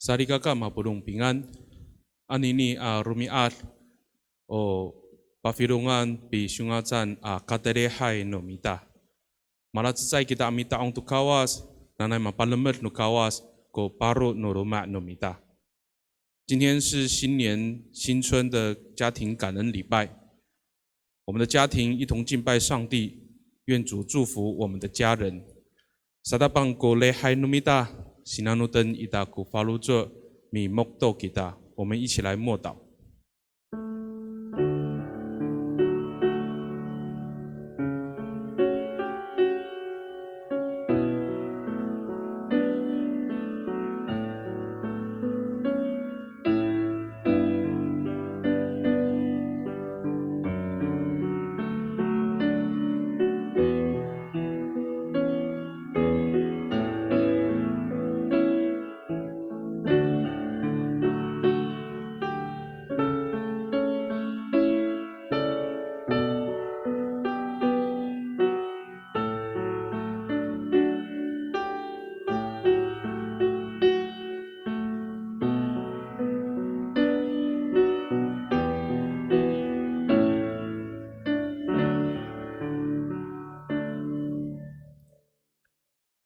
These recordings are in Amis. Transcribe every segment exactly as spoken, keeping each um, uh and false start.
Salikaka mapolong pingan, anini a romi'ad o pafilongan pisiyongacan a katelihay no mita. Malacecay kita a mita'ong to Kawas, nanay mapalemed no Kawas ko paro no loma' no mita. 今天是新年新春的家庭感恩礼拜，我们的家庭一同敬拜上帝，愿主祝福我们的家人。Satapang ko lihay no mita, sinanoten ita ko faloco', mimokto kita. 我们一起来默祷。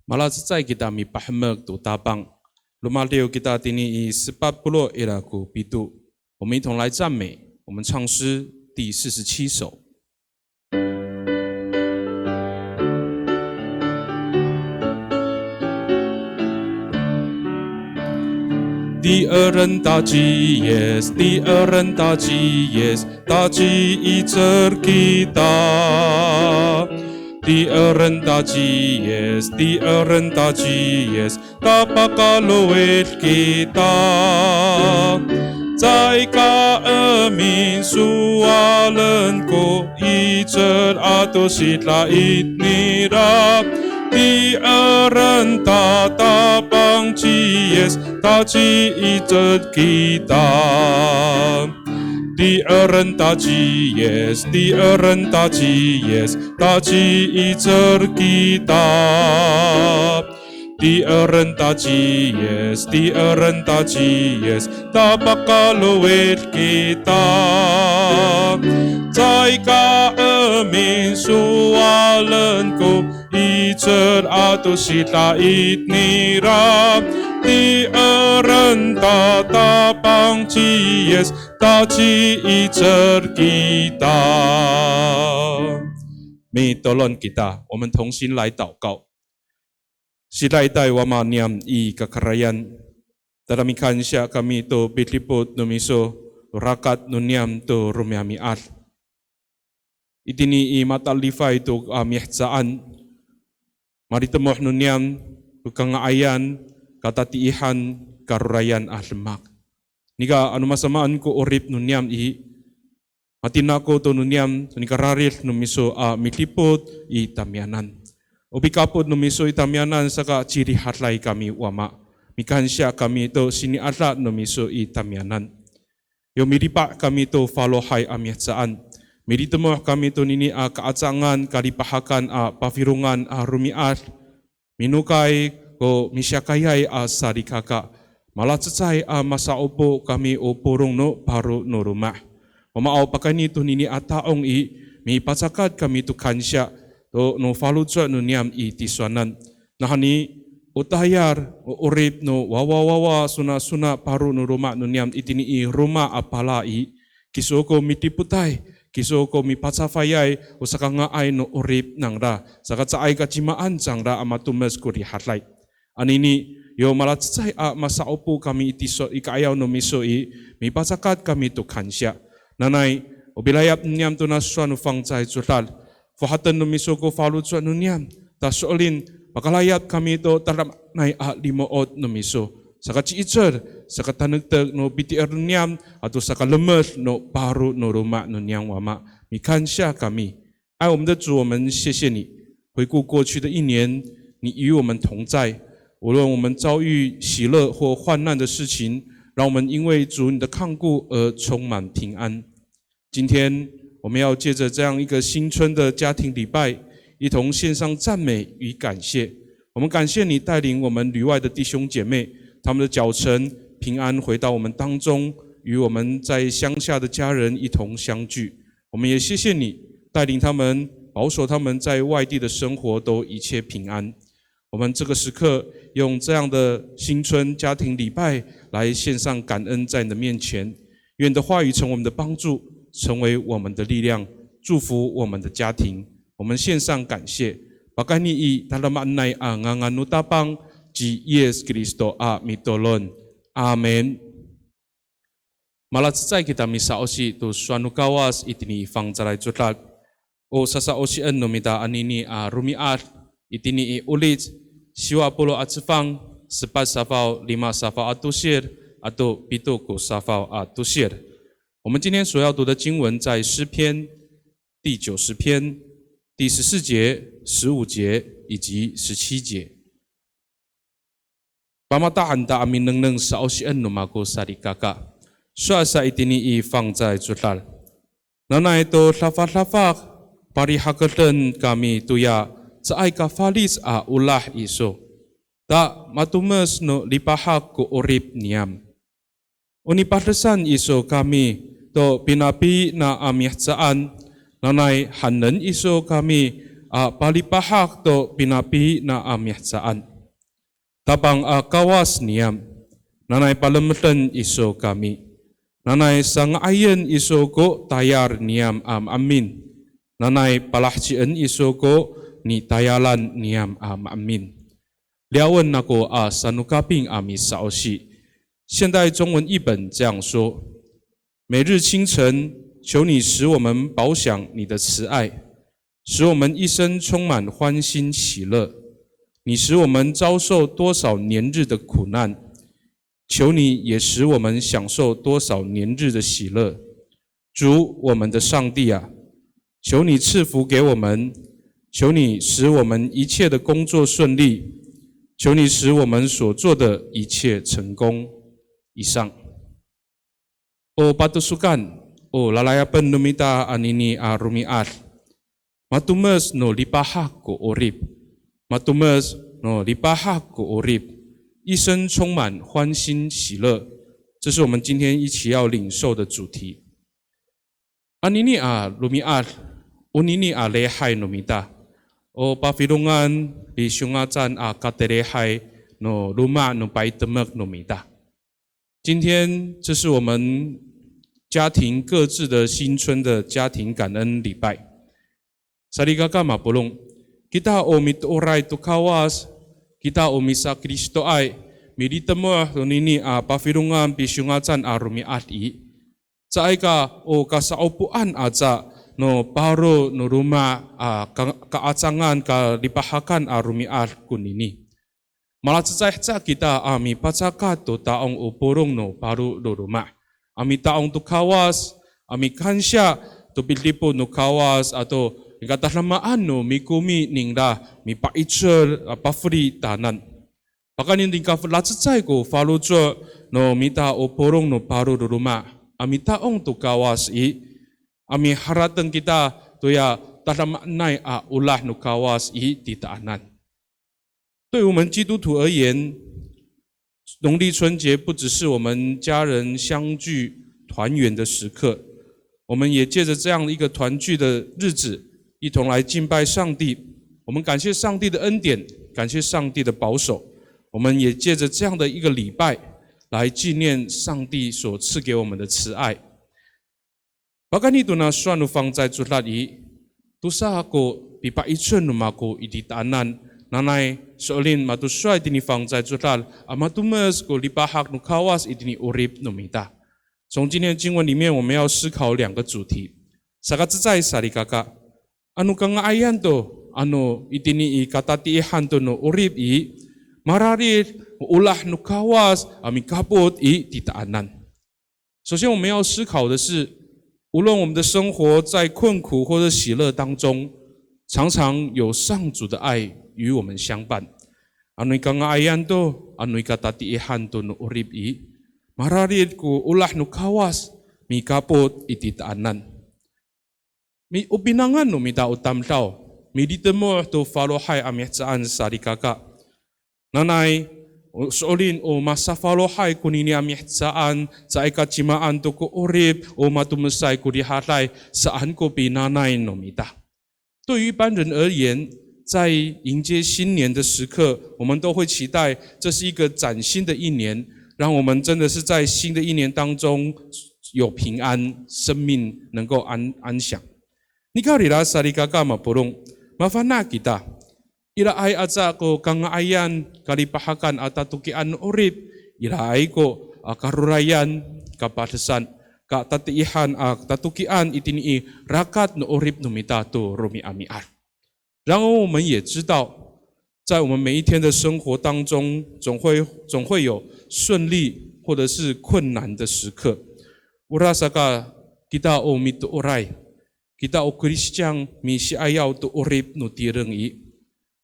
Malacecay kita mipahemek to Tapang. Romadiw kita tini i sepat polo' ira ko pito. 我们一同来赞美，我们唱诗第四十七首。 Ti'eren ta ci Yis, ti'eren ta ci Yis, ta ci'icel kita. Ti'eren ta ci Yis, ti'eren ta ci Yis, ta pakalowid kita. Caay ka emin sowalen ko 'icel ato sida'it nira, ti'eren ta Tapang ci Yis, ta ci'icel kita. Ti'eren ta ci Yis, ti'eren ta ci Yis, ta ci'icel kita. Ti'eren ta ci Yis, ti'eren ta ci Yis, ta pakalowid kita. Caay ka emin sowalen ko 'icel ato sida'it nira. Ti'eren ta Tapang ci Yis, ta ci'icel kita. Mitolon kita, 我们同心来祷告。 Sida'itay Wama niyam i kakarayan, tada mikansiya kami to pidipot no miso, rakat no niyam to romi'ami'ad. Itini i matalifay to a mihecaan, malitemoh no niyam ko kanga'ayan, katatiihan, karorayan a demak. Nika ano masamaan ko 'orip no niyam i, matinako to no niyam to nikararid no miso a midipot i tamiyanan. O pikapot no miso i tamiyanan saka cirihaday kami Wama. Mikansiya kami to sini'ada no miso i tamiyanan. Yo milipa' kami to falohay a mihecaan. Militemoh kami to nini a ka'acangan kalipahakan a pafilongan a romi'ad. Minokay ko misiyakayay a salikaka, malacecay a masa'opo kami o polong no paro no loma'. Wamaaw, pakayni to nini a ta'ong i, mipacakat kami to kansiya to no faloco' no niyam i tisowanan. Nawhani, o tayal, o 'orip no wawawawa sonasona paro no loma' no niyam itini i roma a pala i, kiso ko midipotay, kiso ko mipacafayay o sakanga'ay no 'orip nangra, saka caay ka cimaan cangra a matomes ko rihaday. Anini, yo malacecay a masa'opo kami i tiso i ka'ayaw no miso i, mipacakat kami to kansiya. Nanay, o pilayap niyam to na sowal no fangcalay codad, fohaten no miso ko faloco' no niyam, ta so'elin, pakalayap kami to tadamaanay a limo'ot no miso. Saka ci'icel, saka tanektek no piti'er niyam, ato saka lemed no paro no loma' no niyam Wama. Mikansiya kami. 爱我们的主，我们谢谢你。回顾过去的一年，你与我们同在。无论我们遭遇喜乐或患难的事情，让我们因为主你的看顾而充满平安。 今天我们要借着这样一个新春的家庭礼拜，一同献上赞美与感谢。我们感谢你带领我们旅外的弟兄姐妹，他们的脚程平安回到我们当中，与我们在乡下的家人一同相聚。我们也谢谢你带领他们，保守他们在外地的生活都一切平安。我们这个时刻用这样的新春家庭礼拜来献上感恩在你的面前，愿你的话语成为我们的帮助，成为我们的力量，祝福我们的家庭。我们献上感谢。Pakayni i tadamaanay a ngangan no Tapang ci Yis Kristo a mitolon. Amin. Malacecay kita misa'osi to sowal no Kawas itini i fangcalay codad. O sasa'osien no mita anini a romi'ad itini i Olic, siwa polo' a cefang, sepat safaw, lima safaw a tosil, ato pito ko safaw a tosil. 我们今天所要读的经文在诗篇第九十篇第十四节、十五节以及十七节。Pamata'an ta a minengneng sa'osien no mako salikaka. Sowal sa itini i fangcalay codad. Nanay to dafadafak, parihakeden kami toya caay ka falic a olah iso. Ta matomes no lipahak ko 'orip niyam. O nipadesan iso kami to pinapina a mihecaan, nanay haenen iso kami a palipahak to pinapina a mihecaan. Tapang a Kawas niyam, nanay palemeden iso kami. Nanay sanga'ayen iso ko tayal niyam a maemin. Nanay palahecien iso ko nitayalan niyam a maemin. Liyawen ako a sanokaping a misa'osi. 现代中文译本这样说：每日清晨，求你使我们饱享你的慈爱，使我们一生充满欢欣喜乐。你使我们遭受多少年日的苦难，求你也使我们享受多少年日的喜乐。主，我们的上帝啊，求你赐福给我们，求你使我们一切的工作顺利，求你使我们所做的一切成功。以上。O patosokan, o lalayapen no mita anini a romi'ad. Matomes no lipahak ko 'orip. Matomes no lipahak ko 'orip. 一生充满欢欣喜乐。这是我们今天一起要领受的主题。Anini a romi'ad, onini a lihay no mita. O pafilongan, pisongacan a katelihay no loma' no paytemek no mita. 今天这是我们家庭各自的新春的家庭感恩礼拜。Salikaka mapolong, kita o mitooray to Kawas, kita o misakristoay, militemoh tonini a pafilongan pisongacan a romi'ad i. Caay ka o kasa'opoan aca no paro no loma' a ka-, ka'acangan kalipahakan a romi'ad konini. Malacecay haca kita a mipacakat to ta'ong o polong no paro no loma'. A mita'ong to Kawas, a mikansiya to pidipot no Kawas, ato nika tadamaan no mikomi ningra mipa'icel a pafeli tanan. Pakayni nika lacecay ko faloco' no mita o polong no paro no loma'. A mita'ong to Kawas i, a miharateng kita toya tadamaanay a olah no Kawas i titaanan. 对我们基督徒而言，农历春节不只是我们家人相聚团圆的时刻，我们也借着这样一个团聚的日子，一同来敬拜上帝。我们感谢上帝的恩典，感谢上帝的保守。我们也借着这样的一个礼拜，来纪念上帝所赐给我们的慈爱。 Pakayni tona sowal no fangcalay codad i, tosa ko pipa'icel no mako i titaanan, nanay so'elin mato sowal itini fangcalay codad, a matomes ko lipahak no Kawas itini 'orip no mita. 从今天的经文里面，我们要思考两个主题。Sakacecay salikaka, ano kanga'ayan to, ano itini i katatiihan to no 'orip i, mararid ko olah no Kawas a mikapot i titaanan. 首先，我们要思考的是，无论我们的生活在困苦或者喜乐当中，常常有上主的爱与我们相伴。Ano i kanga'ayan to, ano i katatiihan to no 'orip i, mararid ko olah no Kawas mikapot i titaanan. Mi, o pinangan no mita o tamdaw, militemoh to falohay a mihecaan salikaka. Nanay, O so'elin o masafalohay konini a mihecaan, caay ka cimaan to ko 'orip, o matomesay ko rihaday, saan ko pinanay no mita. 对于一般人而言，在迎接新年的时刻，我们都会期待这是一个崭新的一年，让我们真的是在新的一年当中有平安，生命能够安，安详。Nikawrira salikaka mapolong, mafana' kita. Iraay aca ko kanga'ayan, kalipahakan a tatokian no 'orip, iraay ko, a, karorayan, kapadesan, katatiihan, a, tatokian itini i rakat no 'orip no mita to romi'ami'ad. 然而我们也知道，在我们每一天的生活当中，总会，总会有顺利或者是困难的时刻。Orasaka kita o mitooray, kita o Kristiyan misi'ayaw to 'orip no tireng i.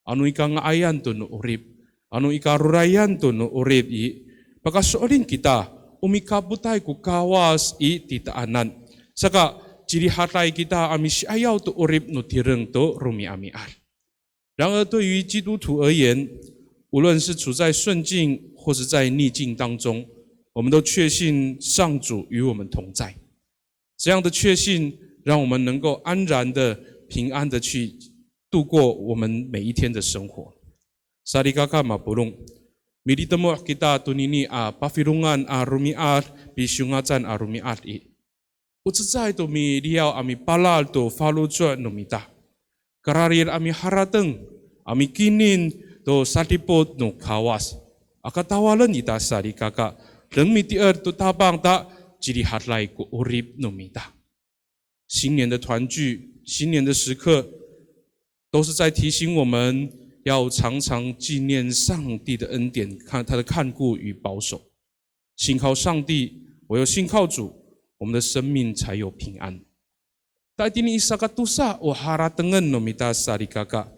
Ano i kanga'ayan to no 'orip, ano i karorayan to no 'orip i, pakaso'elin kita o mikapotay ko Kawas i titaanan. Saka, cirihaday kita a misi'ayaw to 'orip no tireng to romi'ami'ad. 然而，对于基督徒而言，无论是处在顺境或是在逆境当中，我们都确信上主与我们同在。这样的确信让我们能够安然的、平安的去度过我们每一天的生活。Salikaka mapolong, militemoh kita tonini a pafilongan a romi'ad, pisiyongacan a romi'ad i. O cecay to miliyaw a mipalal to faloco' no mita. Kararid a miharateng, a mikinin to sadipot no Kawas. Aka tawalen ita salikaka, deng mitier to Tapang ta cirihaday ko 'orip no mita. 新年的团聚，新年的时刻，都是在提醒我们要常常纪念上帝的恩典，看他的看顾与保守。信靠上帝，唯有信靠主，我们的生命才有平安。Ta itini i sakatosa o haratengen no mita salikaka,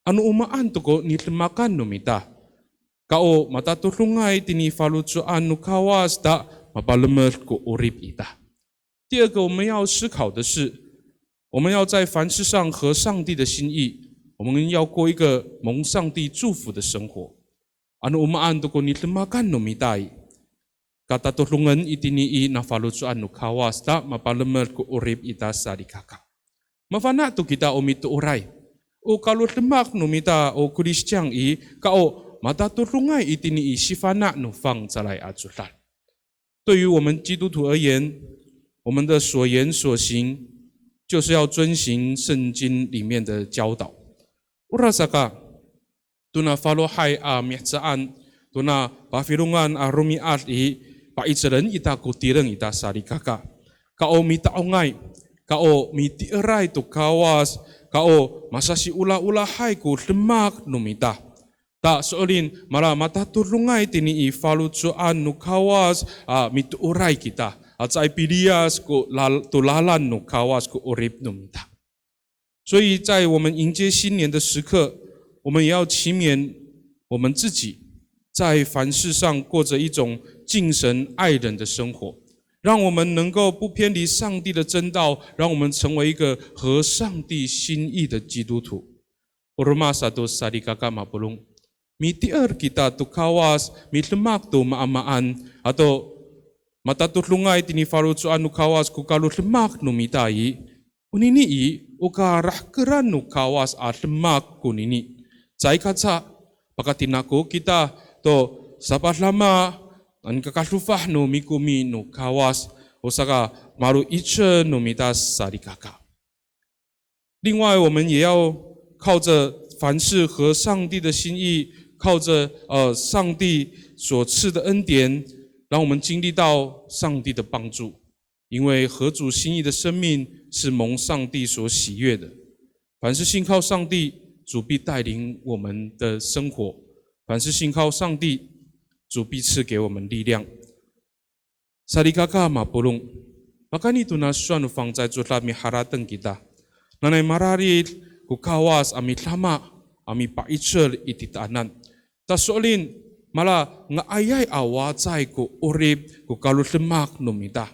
ano o maan to ko nidemakan no mita, ka o matatodongay tini faloco'an no Kawas ta mapalemed ko 'orip ita. 第二个我们要思考的是，我们要在凡事上合上帝的心意，我们要过一个蒙上帝祝福的生活。Ano o maan to ko nidemakan no mita i, katatodongen itini i nafaloco'an no Kawas ta mapalemed ko 'orip ita salikaka. Mafana' to kita o mitooray, o kalodemak no mita o Kristiyan i, ka o matatodongay itini i sifana' no fangcalay a codad. 对于我们基督徒而言，我们的所言所行，就是要遵行圣经里面的教导。Orasaka, tona falohay a mihecaan, tona pafilongan a romi'ad i, pa'icelen ita ko tireng ita salikaka. Ka o mita'ongay, ka o mitieray to Kawas, ka o masasiolaolahay ko demak no mita. Ta so'elin mala matatodongay tini i faloco'an no Kawas a mitooray kita, a caay piliyas ko lal-, to lalan no Kawas ko 'orip no mita. 所以在我们迎接新年的时刻，我们也要期勉我们自己，在凡事上过着一种敬神爱人的生活，让我们能够不偏离上帝的真道，让我们成为一个合上帝心意的基督徒。Oroma sato salikaka mapolong, mitier kita to Kawas, midemak to maamaan, ato matatodongay tini faloco'an no Kawas ko kalodemak no mita i, onini i, o karahkeran no Kawas a demak konini. Caay kaca, pakatinako kita to sapadama, a nikakadofah no mikomi no Kawas, o saka malo 'icel no mita salikaka. 另外，我们也要靠着凡事合上帝的心意，靠着，呃，上帝所赐的恩典，让我们经历到上帝的帮助。因为合主心意的生命是蒙上帝所喜悦的。凡是信靠上帝，主必带领我们的生活。凡是信靠上帝，主必赐给我们力量。 Salikaka mapolong, pakayni tona sowal no fangcalay codad miharateng kita. Nanay mararid ko Kawas a midama, a mipa'icel i titaanan. Ta so'elin, mala nga'ayay a wacay ko 'orip ko kalodemak no mita.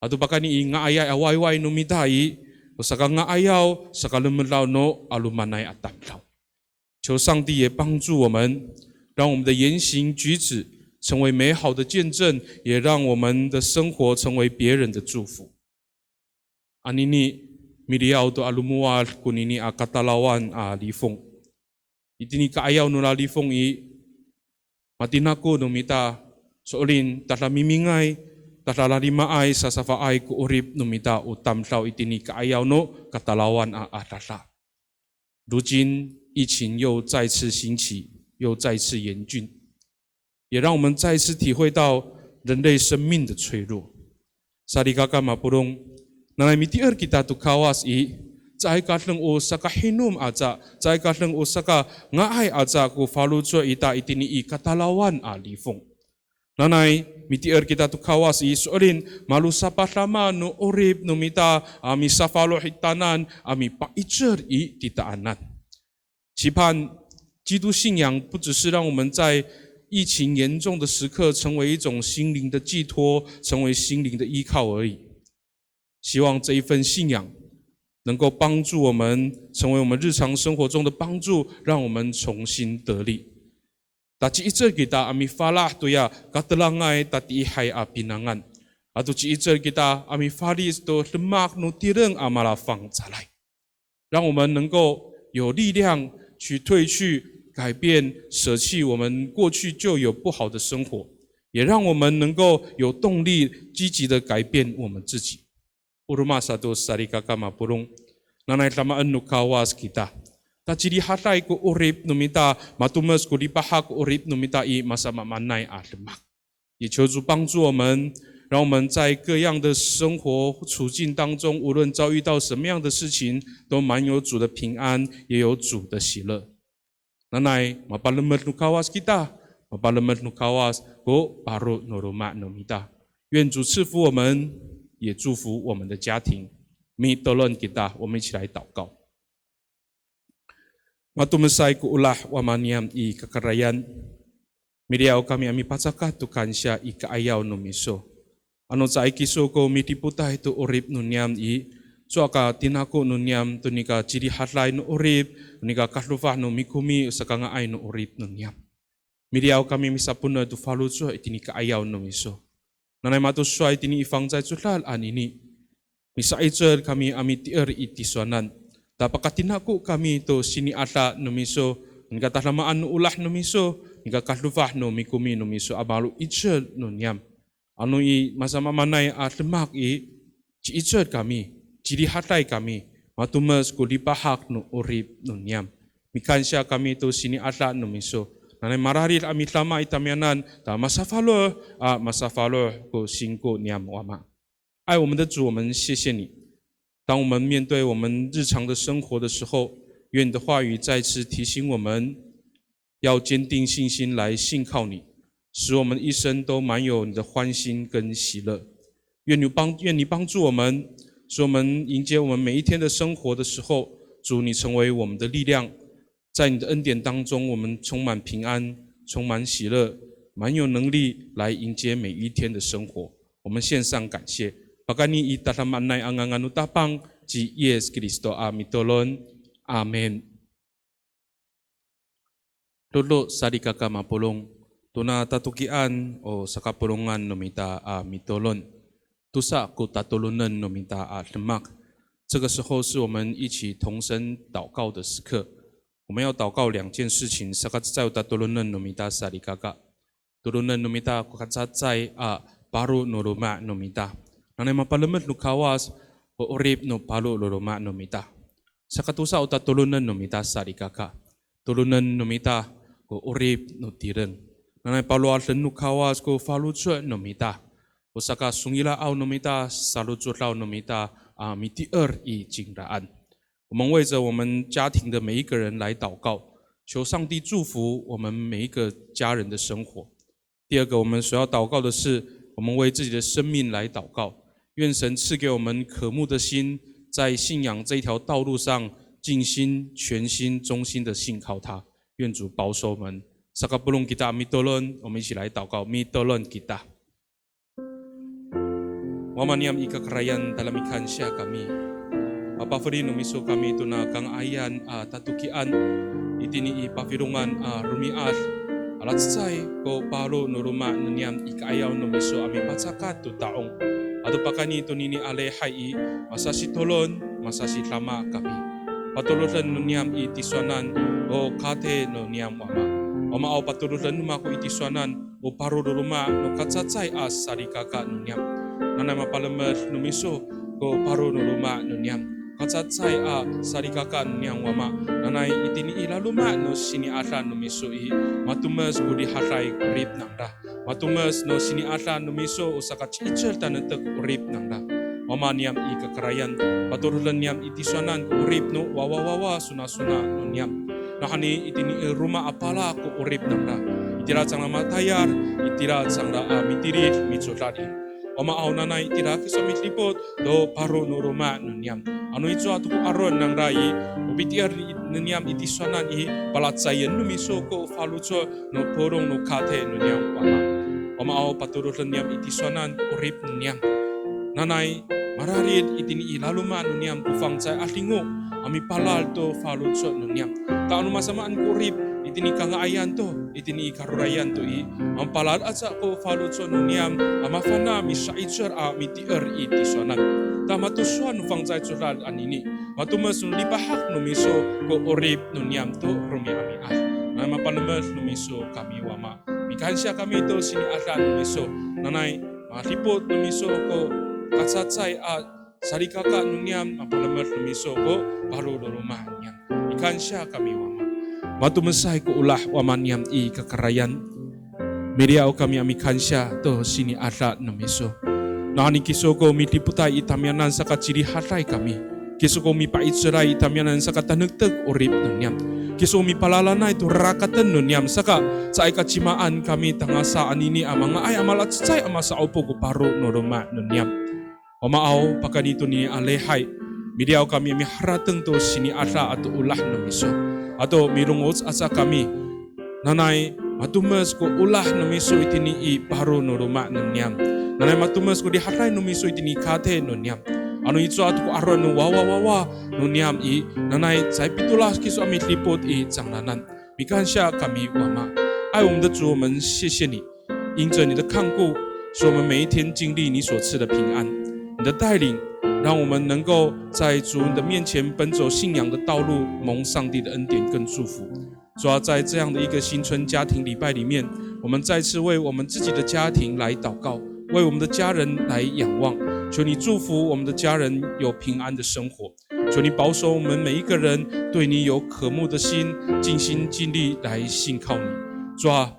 Ato pakayni i nga'ayay a wayway no mita i, o sakanga'ayaw, sakalemedaw no 'alomanay a tamdaw. 求上帝也帮助我们，让我们的言行举止成为美好的见证，也让我们的生活成为别人的祝福。Anini, miliyaw to a lomowad konini a katalawan a lifong. Itini ka'ayaw no lalifong i, matinako no mita, so'elin tadamimingay, tadalalimaay, sasafaay ko 'orip no mita o tamdaw itini ka'ayaw no katalawan a adada. 如今疫情又再次兴起，又再次严峻，也让我们再次体会到人类生命的脆弱。Salikaka mapolong, nanay mitier kita to Kawas i, caay ka deng o sakahinom aca, caay ka deng o sakanga'ay aca ko faloco' ita itini i katalawan a lifong. Nanay mitier kita to Kawas i, so'elin malosapadama no 'orip no mita a misafaloh i tanan a mipa'icel i titaanan. 期盼基督信仰不只是让我们在疫情严重的时刻成为一种心灵的寄托，成为心灵的依靠而已。希望这一份信仰能够帮助我们，成为我们日常生活中的帮助，让我们重新得力。Taci'icel kita a mifalah toya katelangay tatiihay a pinangan. Ato ci'icel kita a mifalic to demak no tireng a malafangcalay. 让我们能够有力量去褪去、改变、舍弃我们过去就有不好的生活，也让我们能够有动力积极的改变我们自己。O roma sato salikaka mapolong, nanay damaen no Kawas kita. Ta cirihaday ko 'orip no mita, matomes ko lipahak ko 'orip no mita i masamaamaanay a demak. 也求主帮助我们，让我们在各样的生活处境当中，无论遭遇到什么样的事情，都满有主的平安，也有主的喜乐。Nanay mapalemed no Kawas kita, mapalemed no Kawas ko paro no loma' no mita. 愿主赐福我们，也祝福我们的家庭。Mitolon kita, 我们一起来祷告。 Matomesay ko olah Wama niyam i kakarayan. Miliyaw kami a mipacakat to kansiya i ka'ayaw no miso. Ano caay kiso ko midipotay to 'orip no niyam i, cowa ka tinako no niyam to nika cirihaday no 'orip, to nika kadofah no mikomi sakanga'ay no 'orip no niyam. Miliyaw kami misapoener to faloco' itini ka'ayaw no miso. Nanay mato sowal itini i fangcalay codad anini. Misa'icel kami a mitier i tisowanan. Ta pakatinako kami to sini'ada no miso, nika tadamaan no olah no miso, nika kadofah no mikomi no miso a malo'icel no niyam. Ano i masamaamaanay a demak i, ci'icel kami, cirihaday kami, matomes ko lipahak no 'orip no niyam. Mikansiya kami to sini'ada no miso. Nanay mararid a midama i tamiyanan, ta masafaloh, a masafaloh ko singko niyam Wama. 爱我们的主，我们谢谢你。当我们面对我们日常的生活的时候，愿你的话语再次提醒我们，要坚定信心来信靠你，使我们一生都满有你的欢欣跟喜乐。愿你帮，愿你帮助我们，使我们迎接我们每一天的生活的时候，主，你成为我们的力量，在你的恩典当中，我们充满平安，充满喜乐，满有能力来迎接每一天的生活。我们献上感谢。Pakayni i tadamaanay a ngangan no Tapang ci Yis Kristo a mitolon. Amin. Dodo salikaka mapolong, tona tatokian o sakapolongan no mita a mitolon. Tosa ko tatolonen no mita a demak. 这个时候是我们一起同声祷告的时刻。我们要祷告两件事情，saka cecay o tatolonen no mita salikaka. Tolonen no mita ko kacacay a paro no loma' no mita. Nanay mapalemed no Kawas ko 'orip no paro no loma' no mita. Saka tosa o tatolonen no mita salikaka. Tolonen no mita ko 'orip no tireng. Nanay palowaden no Kawas ko faloco' no mita. O sakasongila'aw no mita, salocodaw no mita, a mitier i cingraan. 我们为着我们家庭的每一个人来祷告，求上帝祝福我们每一个家人的生活。第二个，我们所要祷告的是，我们为自己的生命来祷告，愿神赐给我们渴慕的心，在信仰这一条道路上尽心、全心、忠心的信靠他。愿主保守我们。Sakapolong kita mitolon，我们一起来祷告，mitolon kita。 Wama niyam i kakarayan, tada mikansiya kami. Mapafeli no miso kami tona kanga'ayan a tatokian, itini i pafilongan a romi'ad. Malacecay ko paro no loma' no niyam i ka'ayaw no miso a mipacakat to ta'ong. Ato pakayni tonini a lihay i, masasitolon, masasidama kami. Patoroden no niyam i tisowanan ko kati no niyam Wama. Wama aw, patoroden no mako i tisowanan o paro no loma' no kacacay a salikaka no niyam. Nanay mapalemed no miso ko paro no loma' no niyam. Kacacay a salikaka no niyam Wama. Nanay itini i laloma' no sini'ada no miso i, matomes ko rihaday ko 'orip nangra. Matomes no sini'ada no miso o sakaci'icel tanektek ko 'orip nangra. Wama niyam i kakarayan, patoroden niyam i tisowanan ko 'orip no wawawawa sonasona no niyam. Nawhani itini i roma a pala ko 'orip nangra. Itira cangra matayal, itira cangra a mitilid micodad i. Wama aw, nanay itira kiso midipot to paro no loma' no niyam. Ano icowa to ko aro' nangra i, o pitier no niyam i tisowanan i, palacecayen no miso ko faloco' no polong no kati no niyam Wama. Wama aw, patoroden niyam i tisowanan ko 'orip no niyam. Nanay mararid itini i laloma' no niyam ko fangcalay a 'adingo a mipalal to faloco' no niyam. Ta ano masamaan ko 'orip itini kanga'ayan to, itini i karorayan to i, mapalal aca ko faloco' no niyam a mafana' misa'icel a mitier i tisowanan. Ta mato sowal no fangcalay codad anini, matomes no lipahak no miso ko 'orip no niyam to romi'ami'ad. Nanay mapalemed no miso kami Wama. Mikansiya kami to sini'ada no miso. Nanay madipot no miso ko kacacay a salikaka no niyam, mapalemed no miso ko paro no loma' niyam. Mikansiya kami Wama. Matomesay ko olah Wama niyam i kakarayan. Miliyaw kami a mikansiya to sini'ada no miso. Nawhani kiso ko midipotay i tamiyanan saka cirihaday kami. Kiso ko mipa'icelay i tamiyanan saka tanektek 'orip no niyam. Kiso ko mipalalanay to rarakaten no niyam saka caay ka cimaan kami tangasa anini a manga'ay a malacecay a masa'opo ko paro no loma' no niyam. Wama aw, pakayni tonini a lihay, miliyaw kami a miharateng to sini'ada ato olah no miso. Ato milongoc aca kami, nanay matomes ko olah no miso itini i paro no loma' no niyam. Nanay matomes ko rihaday no miso itini i kati no niyam. Ano icowa to ko aro' no wawawawa no niyam i, nanay caay pitolas kiso a midipot i cangraanan. Mikansiya kami Wama. 爱我们的主，我们谢谢你，因着你的看顾，使我们每一天经历你所赐的平安，你的带领，让我们能够在主你的面前奔走信仰的道路，蒙上帝的恩典跟祝福。主啊，在这样的一个新春家庭礼拜里面，我们再次为我们自己的家庭来祷告，为我们的家人来仰望。求你祝福我们的家人有平安的生活，求你保守我们每一个人对你有渴慕的心，尽心尽力来信靠你。主啊，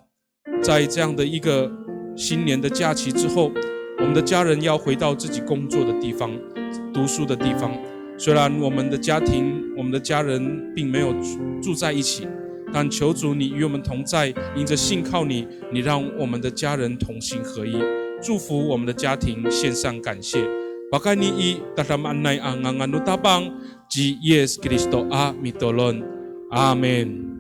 在这样的一个新年的假期之后，我们的家人要回到自己工作的地方、读书的地方。虽然我们的家庭、我们的家人并没有住，住在一起，但求主你与我们同在，因着信靠你，你让我们的家人同心合一，祝福我们的家庭，献上感谢。Pakayni i tadamaanay a ngangan no Tapang ci Yis Kristo a mitolon. Amin.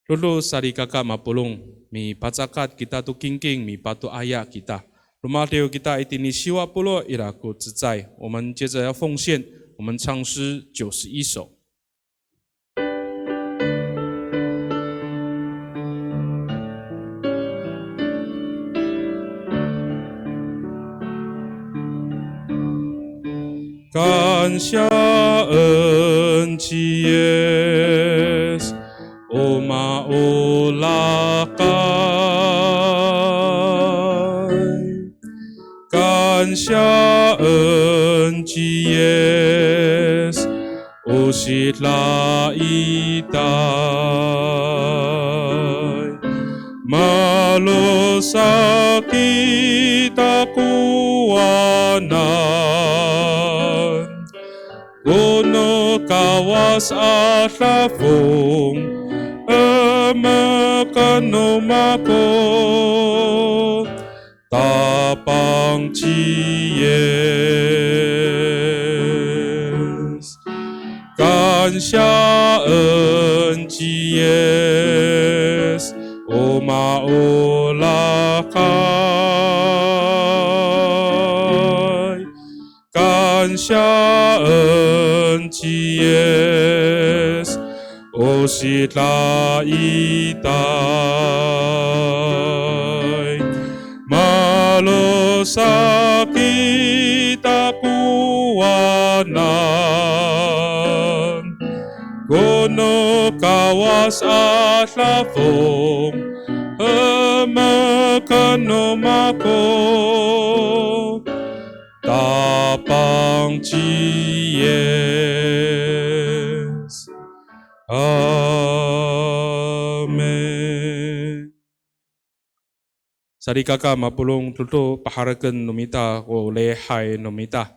Lolo salikaka mapolong, mipacakat kita to kingking, mipatoaya kita. Romadiw kita itini siwa polo' ira ko cecay. 我们接着要奉献，我们唱诗九十一首。 Kansiyaen ci Yis, o maolakay. Kansiyaen ci Yis, o sidaitay. Malosak kita kowanan, ko no Kawas a dafong, emeken no mako Tapang ci Yis. Kansiyaen ci Yis, o maolakay. Kansiyaen ci Yis, O sida'itay, malosa kita kowanan, kono Kawas a dafong, hemeken no mako, Tapang ci Yis. Amin. Salikaka mapolong, dodo pahereken no mita ko lihay no mita.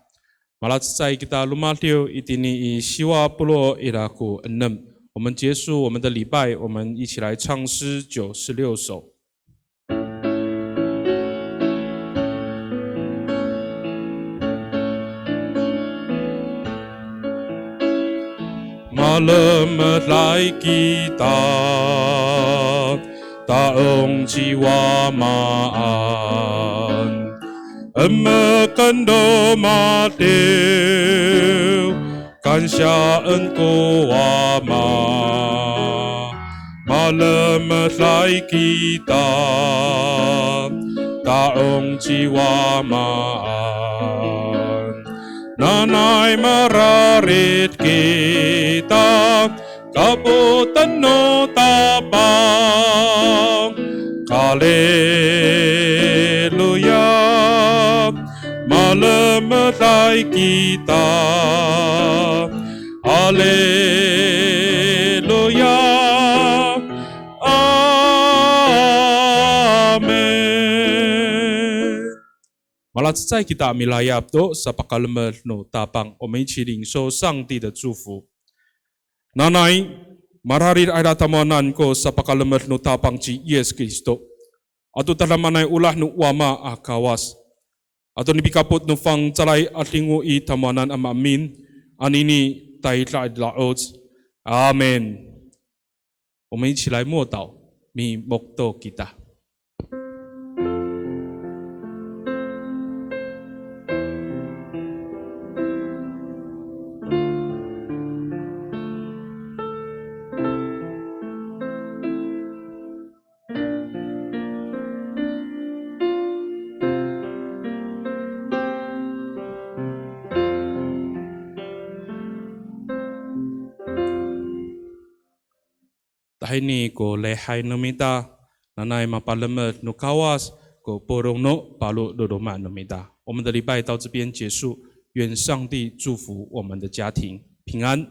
Malacecay kita lomadiw itini i siwa polo' ira ko enem. 我们结束我们的礼拜，我们一起来唱诗九十六首。 Malemeday kita, ta'ong ci Wamaan. Hemeken no matiw, kansiyaen ko Wama. Malemeday kita, ta'ong ci Wamaan. Nanay mararid kita, kapoten no Tapang. Haleluya, malemeday kita. Haleluya, amin. Malacecay kita milayap to sapakalemed no Tapang, 我们一起领受上帝的祝福。 Nanay mararid a ira tamowanan ko sapakalemed no Tapang ci Yis Kristo, ato tadamaanay olah no Wama a Kawas, ato nipikapot no fangcalay a 'adingo i tamowanan a maemin, anini tayra i da'oc. Amin. 我们一起来默祷，mimokto kita. Tahini ko lihay no mita, nanay mapalemed no Kawas ko polong no paro no loma' no mita. 我们的礼拜到这边结束，愿上帝祝福我们的家庭平安。